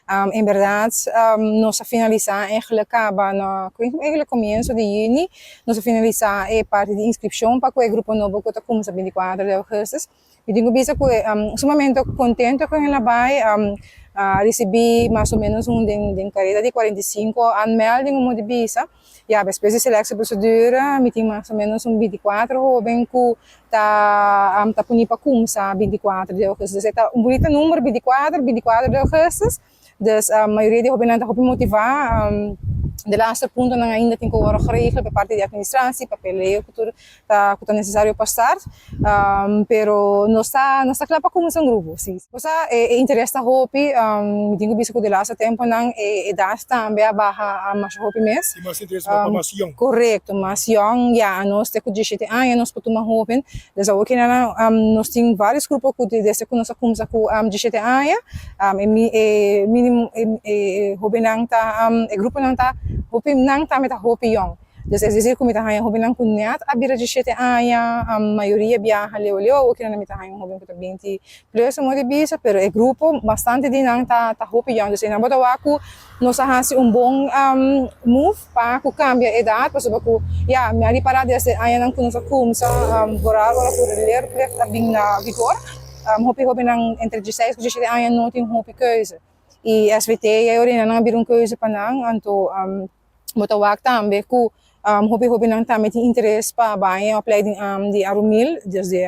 En berdad, nos a finalisa eigenlijk caba na eigenlijk comienso di juni, nos a finalisa e parti di inscripcion pa cu e grupo nobo cu ta cuminsa 24 di augustus. Mi tin cu bisa cu sumamente contento cu el a bay, a ricibi mas o menos un den careda di 45 aanmelding, un di bisa. Ja, despues di selectieprocedure mi tin mas o menos un 24 hoben cu ta poni pa cuminsa 24 di augustus. Dus ta un bunita number 24, 24 di augustus. Dus mayoria di hobennan ta hopi motiva. De laatste puntonan ainda tin cu wordo geregeld pa parti di administratie, papeleo cu ta necesario pa start. Pero nos ta cla pa cuminsa un grupo, si. Osea, e interes ta hopi, mi tin cu bisa cu de laatste temponan e edad tambe a baha mas hopi mes. Y mas interes pa mas young. Correcto, mas young, ja, nos te cu 17 aña nos por tuma hoben. Dus awor cu nos tin varios grupo cu desde cu nos a cuminsa cu 17 aña, e minimo e hobennan ta e gruponan ta hopi nan tambe ta hopi young. Dus es decir, cu mi ta haya hobennan cu net a bira 17 aña, mayoria biaha leu leu, awor cu mi ta haya un hoben cu ta 20 plus, un di bisa, pero e grupo bastante di nan ta hopi young. Dus nan bo ta wak cu nos a hasi un bon move pa cu cambia edad, pasobra cu ja, mi a ripara desde añanan cu nos a cuminsa, vooral ora cu leerplicht a bin na vigor, hopi hobennan entre 16 y 17 aña no tin hopi keuze. E SVT e ora nan a bira un keuze pa nan, anto bo ta wak tambe cu hopi hobennan tambe tin interes pa bay opleiding di Arumil, dus di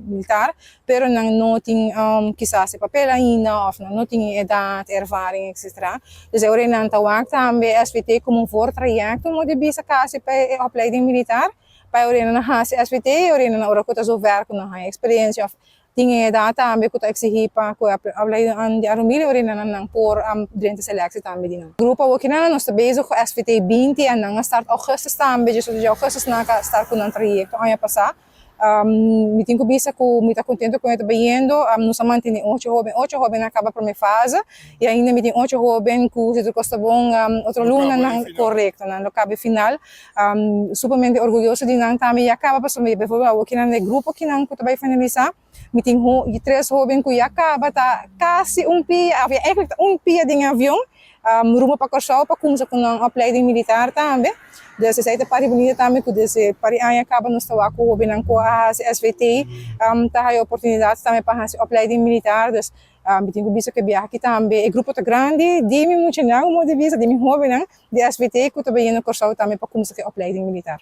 militar, pero nan no tin kisas e papel ainda of nan no tin edad, ervaring, etc. Dus e ora nan ta wak tambe SVT como un voortraject om di bisa casi pa e opleiding militar, pa ora nan hasi SVT, ora nan ora cu ta zover cu nan haya experiencia of tin edad tambe cu ta exigi pa cu opleiding di Arumil, ora nan nan por durante selectie tambe di nan. Grupo awor cu nos ta bezig cu SVT 20 en nan a start augustus tambe, dus di augustus nan a start cu nan trajecto aña pasa. Mi tin cu bisa cu mi ta contento cu e ta bayendo, nos a mantene ocho hoben, ocho hoben a caba prome fase y ainda mi tin ocho hoben cu si tur cos ta bon, otro luna nan, correcto, nan lo caba final. Sumamente orguyoso di nan tambe ya caba, pasobra bijvoorbeeld awor cu nan e grupo cu nan cu ta bay finalisa, mi tin tres hoben cu ya caba ta casi un pia, of eigenlijk ta un pia den avion, rumbo pa Corsou pa cuminsa cu nan opleiding militar tambe. Dus esey ta parti bunita tambe cu desde par di aña caba nos ta wak cu hobennan cu a hasi SVT ta haya oportunidad tambe pa hasi opleiding militar. Dus mi tin cu bisa cu e biaha aki tambe e grupo ta grandi di mi muchanan, un modo di bisa, di mi hobennan di SVT cu ta bayendo Corsou tambe pa cuminsa cu e opleiding militar.